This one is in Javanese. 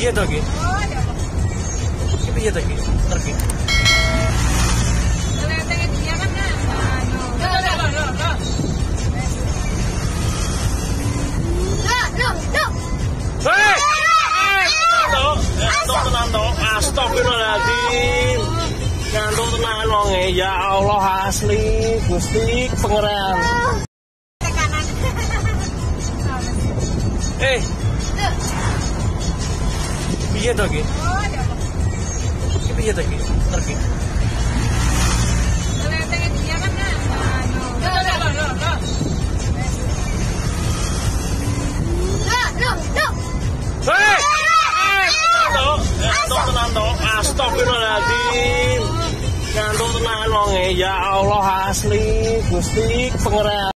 Piye to iki? Iki piye to iki? Ngerti. Hei! Astagfirullahaladzim. Ngantuk tenan wonge. Ya Allah asli Gusti Pangeran. Piye to iki? Iki piye to iki? Ngerti. Hei! Astagfirullahaladzim. Ngantuk tenan wonge. Ya Allah asli Gusti Pangeran.